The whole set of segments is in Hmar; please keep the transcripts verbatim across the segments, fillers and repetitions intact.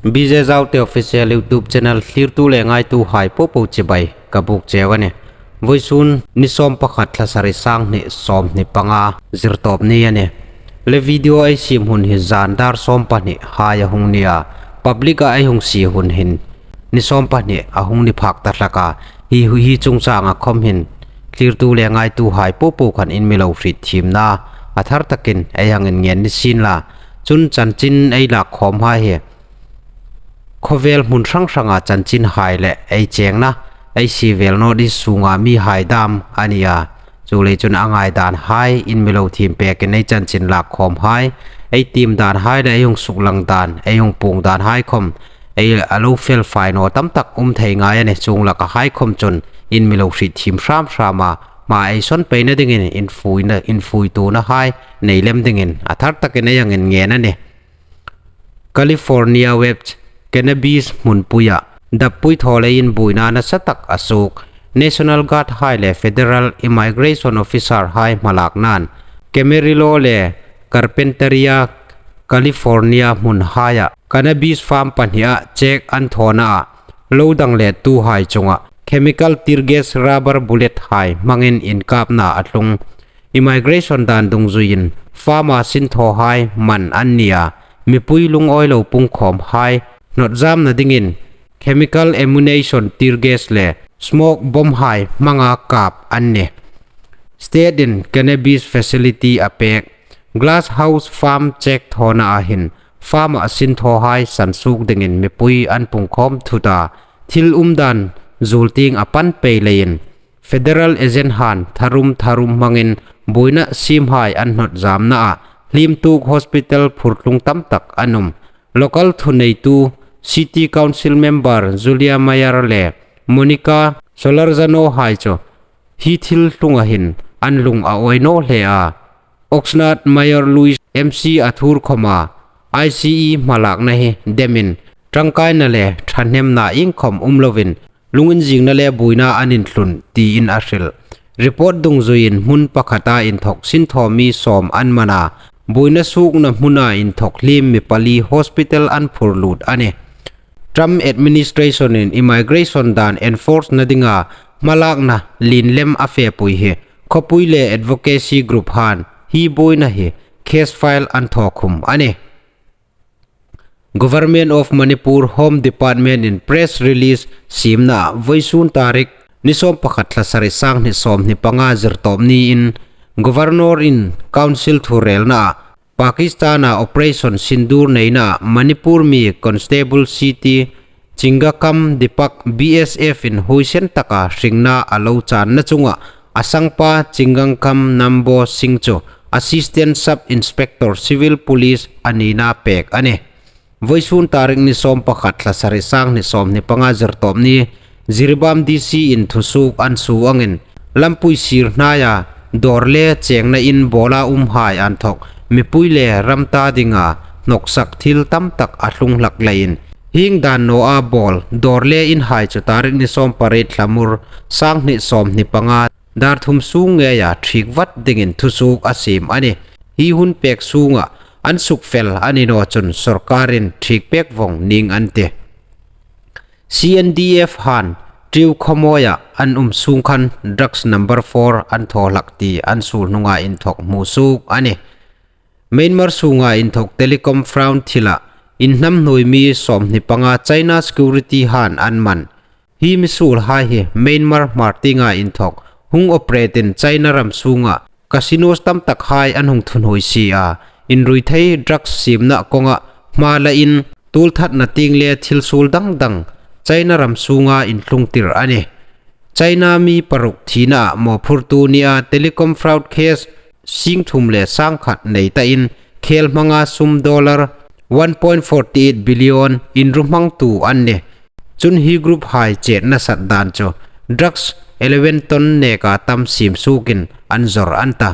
B J Zaute Official YouTube Channel thlirtu le ngaituhai popo chibai ka buk cheu a nih. Vawisun ni sawm pakhat thla sari, sanghni sawmhni panga Zirtawp ni a nih. Le video ei siem hun hi zan dar sawm pahni hai a hung ni a, public-a ei hung sie hun hin ni sawm pahni a hung ni phak ta hlak a. Hi, hi chungchanga khawm hin thlirtu le ngaituhai popo khan in mi lo hriet thiemna a thar takin ei hang inngen ni sien la. Chun chanchin ei lak khawmhai hi khawvel hmun hrang hranga chanchinhai le ei chengna, ei sie vel North East sunga mihai dam a ni a. Chuleiin chun a ngaidanhai in mi lo thiem pekin ei chanchin lak khawmhai, ei tiem danhai le ei hung suklang dan, ei hung puong danhai khawm ei a lo fel fai naw tam tak um thei ngai a nih. Chuong laka hai khawm chun in mi lo hriet thiem hram hram a, hma ei sawn peina dingin infuina, infuitunahai nei lem dingin a thar takin ei hang inngen a nih. California West Cannabis hmunpuia dappui thaw leiin buoina nasa tak a suok. National Guard hai le Federal Immigration Officer hai hmalaknain Camarillo le Carpinteria, California hmunhaia cannabis farm pahnia check an thawna a, lo danglettuhai chunga chemical tear gas, rubber bullet hai hmangin inkapna a tlung. Immigration dan dungzuiin farm-a sinthawhai man an ni a, mipui lungawi lo pungkhawmhai hnawtzamna dingin chemical ammunition, tear gas le smoke bomb hai hmanga kap an nih. State-in cannabis facility a pek. Glass House Farm check thawna a hin farm-a sinthawhai sansuok dingin mipui an pungkhawm thut a, thil umdan zuol tieng a pan pei leiin federal agent han tharum tharum hmangin buoina siemhai an hnawtzamna a, hliemtuok hospital phurtlung tam tak an um. Local thuneitu City Council member Julia Meyer le Monica Solorzano hai chu hi thil tlunga hin an lung a awi naw hle a. Oxnard Mayor Louise M C a thur khawma I C E hmalakna hi demin ṭangkaina le ṭhahnemna iengkhawm um lovin lunginzingna le buoina an intlun tiin a hril. Report dungzuiin hmun pakhata inthawk sinthaw mi sawm an man a, buoina suokna hmuna inthawk hliem mi pali hospital an phur lut a nih. Trump administration-in immigration dan enforce-na dinga hmalakna lien lem a fepui hi khawpui le advocacy group han hi buoina hi case file an thaw khum a nih. Government of Manipur Home Department-in press release siemna vawisun tarik ni sawm pakhat thla sari, sanghni sawmhni panga Zirtawp niin Governor-in Council thurelna a Pakistan-a Operation Sindoor neina Manipur mi Constable C T Chingakam Deepak B S F-in huoisen taka hringna a lo channa chunga a sangpa Chingakam Nambo Singh chu Assistant Sub Inspector Civil Police a nina pek a nih. Vawisun tarik ni sawm pakhat thla sari, sanghni sawmhni panga Zirtawp ni Jiribam D C-in thusuok an suo angin lampui sir hnaia dawr le chengna in bawla umhai inthawk mipui le ram ta dinga hnawksak thil tam tak a tlung hlak leiin hieng dan nawa bawl dawr le inhai chu tarik ni sawm pariet thla Mur, sanghni sawmhni panga dar thum sung ngeia ṭhiek vat dingin thusuok a siem a nih. Hi hun pek sunga an sukfel a ni naw chun sawrkarin ṭhiek pek vawng ning an tih. C N D F han Tiu khawmawia an um sung khan drugs number four an thaw hlak ti an suol hnunga inthawk hmusuok a nih. Myanmar sunga inthawk telecom fraud thila inhnamhnuoi mi sawmhni panga China security han an man. Hi mi suolhai hi Myanmar Hmar tienga inthawk hung operate-in China ram sunga casinos tam takhai an hung thuhnuoi si a, inrui thei drugs siemna kawnga hma lain tuolthatna tieng le thil suol dang dang China ram sunga intlungtir a nih. China mi paruk thina mawphurtu nia telecom fraud case sing thum le sang khat nei tain khel hmanga sum dollar one point forty eight billion inru hmangtu an nih. Chun hi group hai chet nasat dan chu drugs eleven ton neka tam siem suokin an zawr an ta.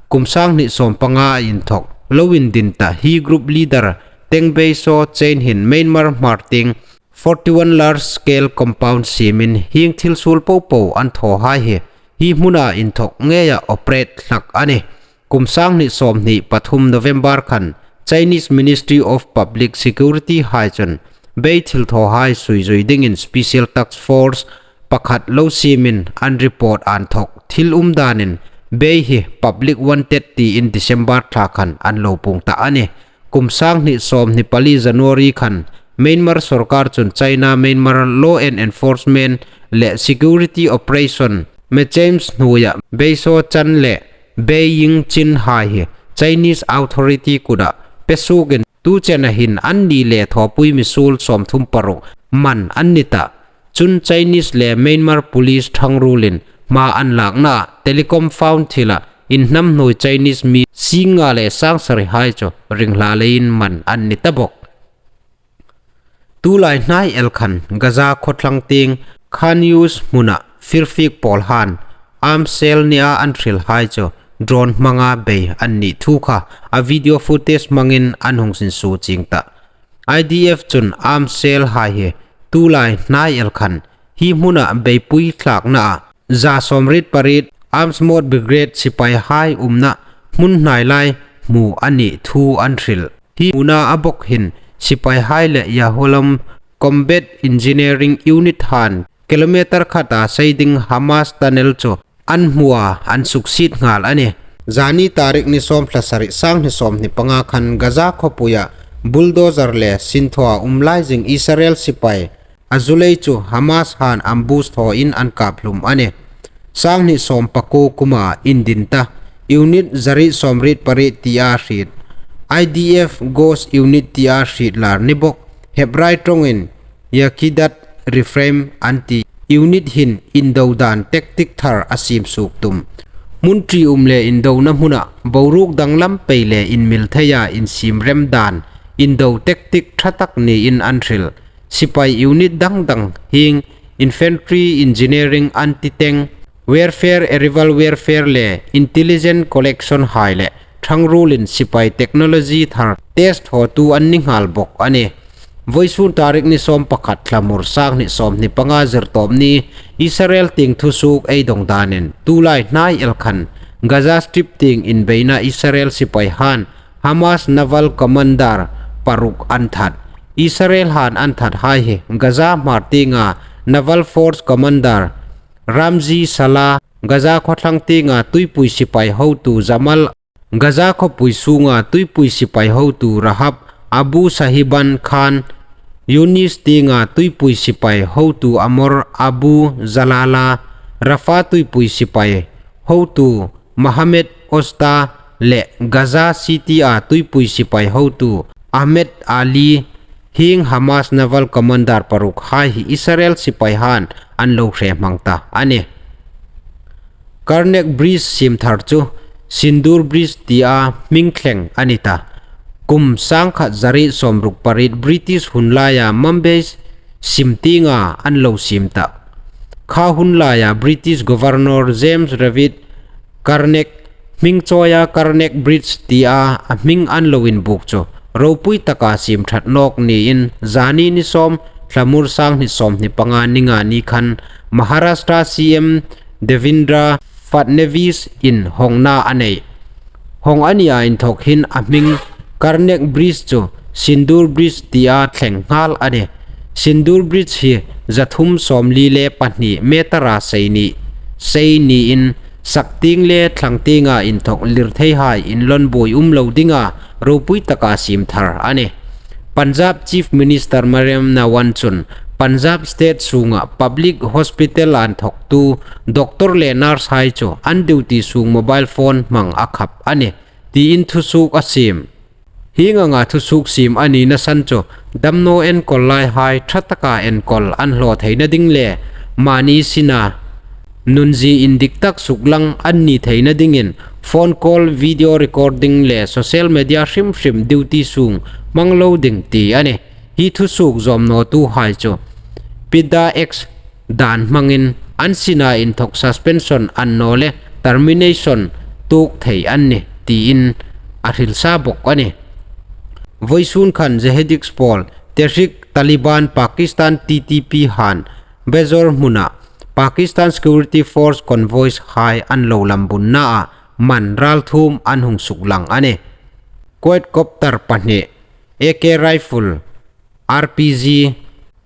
Kum sanghni sawmpanga inthawk lo indin ta hi group leader Teng Beiso Chain hin Myanmar Hmar tieng forty-one large scale compound siemin hieng thil suol popo an thawhai hi hi hmuna inthawk ngeia operate hlak a nih. Kum sanghni sawmhni pathum November khan Chinese Ministry of Public Security hai chun bei thilthawhai suizui dingin Special Task Force pakhat lo siemin an report an thawk thil um danin bei hi public wanted tiin December thla khan an lo puong ta a nih. Kum sang hni sawmhni pali January khan Myanmar sorkar chun China Myanmar law and enforcement le security operation mechanism hnuoia Bei Saw Chan le Bei Ying Chin hai hi Chinese authority kuta pe suokin tu chena hin anni le thawpui misuol sawmthum paruk man an ni ta. Chun Chinese le Myanmar police thangruolin hma an lakna telecom phone thila inhnamhnuoi Chinese mi sing nga le sang sari hai chu ringhla leiin man an ni ta bawk. Tulai hnai el khan Gaza khawthlang tieng Khan Younis hmuna firfiek pawl han arms cell nia an hril hai chu drone hmanga bei an nih thu kha a video footage hmangin an hung sinsuo chieng ta. I D F chun arms cell hai hi tulai hnai el khan hi hmuna beipui thlakna a za sawmriet pariet Arms Mode Brigade sipai hai umna hmun hnai lai hmu a nih thu an hril. Hi hmuna a bawk hin sipai hai le Yahalom Combat Engineering Unit han kilometer khata sei ding Hamas tunnel chu an hmu a, an suksiet nghal a nih. Zani tarik ni sawm thla sari, sang hni sawmhni panga khan Gaza khawpuia bulldozer le sinthawa um lai zing Israel sipai a zu lei chu Hamas han ambush thawin an kap hlum a nih. Sang hni sawm pakuo kuma indin ta unit zariet sawmriet pariet tia hriet, I D F Ghost Unit tia hriet lar ni bawk. Hebrai ṭawngin Yehidot Refraim an ti. Unit hin indo dan tactic thar a siem suok tum. Hmun ṭium le indona hmuna boruok danglam pei le inmil theia insiem rem dan indo tactic ṭha tak niin an hril. Sipai unit dang dang hieng infantry, engineering, anti-tank warfare, aerial warfare le intelligence collection hai le thangruolin sipai technology thar test thawtu an ni nghal bawk a nih. Vawisun tarik ni sawm pakhat Thlamur, sang hni sawmhni panga Zirtawpni Israel tieng thusuok ei dong danin tulai hnai el khan Gaza Strip tieng inbeina Israel sipai han Hamas naval commander paruk an that. Israel han an that hai hi Gaza hmar tienga naval force commander Ramzi Salah, Gaza khawthlang tienga tuipui sipai hotu Jamal, Gaza khawpui sunga tuipui sipai hotu Rahab Abu Sahiban Khan, Younis tienga tuipui sipai hotu Amor Abu Jalala, Rafah tuipui sipai hotu Mohammed Osta le Gaza City a tuipui sipai hotu Ahmed Ali, hieng Hamas naval commander paruk hai hi Israel sipai han an lo hre hmang ta a nih. Karnak Bridge siem thar chu Sindoor Bridge tia hming thleng a ni ta. Kum sang khat zariet sawmruk pariet British hun laia Mumbai sim tienga an lo siem ta. Kha hun laia British Governor James David Karnak hming chawia Karnak Bridge tia a hming an lo inbuk chu ropui taka siem ṭhat nawk niin zani ni sawm Thlamur, sang hni sawmhni panga Ningani khan Maharashtra C M Devendra Fadnavis in hawngna a nei. Hawng a nia inthawk hin a hming Karnak Bridge chu Sindoor Bridge tia thleng nghal a nih. Sindoor Bridge hi zathum sawmli le pahni meter-a sei ni, sei niin sak tieng le thlang tienga inthawk lirtheihai inlawn buoi um lo dinga ropui taka siem thar a nih. Punjab Chief Minister Maryam Nawaz chun Punjab State sunga public hospital-a inthawktu doctor le nurse hai chu an duty sung mobile phone hmang a khap a nih, tiin thusuok a siem. Hieng anga thusuok siem a nina san chu damnaw enkawl laihai ṭha taka enkawl an hlaw theina ding le mani sina nunzie indik tak suklang an ni theina dingin phone call, video recording le social media hrim hrim duty sung hmang lo ding ti a nih. Hi thusuok zawmnawtuhai chu PIDDA Act dan hmangin an sina inthawk suspension an naw le termination tuok thei an nih, tiin a hril sa bawk a nih. Vawisun khan Jihadis pawl Tehrik-i-Taliban Pakistan, T T P han Bajaur hmuna Pakistan Security Force convoys hai an lo lambunna a man ralthuom an hung suklang a nih. Quadcopter pahni, A K rifle, R P G,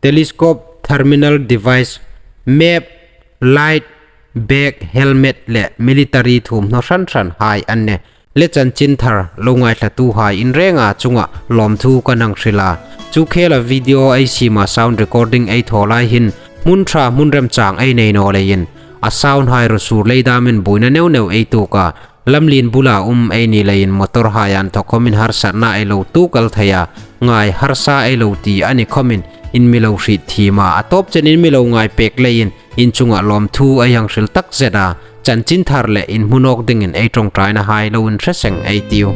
telescope, thermal device, map, light, bag, helmet le military thuomhnaw hran hran hai an nih. Le chanchinthar lo ngaithlatuhai in renga chunga lawmthu kan hang hril a. Chu khela video ei siem a, sound recording ei thaw lai hin hmun ṭha hmun remchang ei nei naw leiin a sound hai ru sur lei damin buoina neu neu ei tuok a. Lamlien bula um ei ni leiin motor hai an thaw khawmin harsatna ei lo tuok el thei a. Ngai harsa ei lo ti a ni khawmin in mi lo hriet thiem a. A tawp chenin mi lo ngai pek leiin in chunga lawmthu ei hang hril takzet a. Chanchinthar le in hmu nawk dingin ei ṭawngṭaina hai lo inhre seng ei tiu.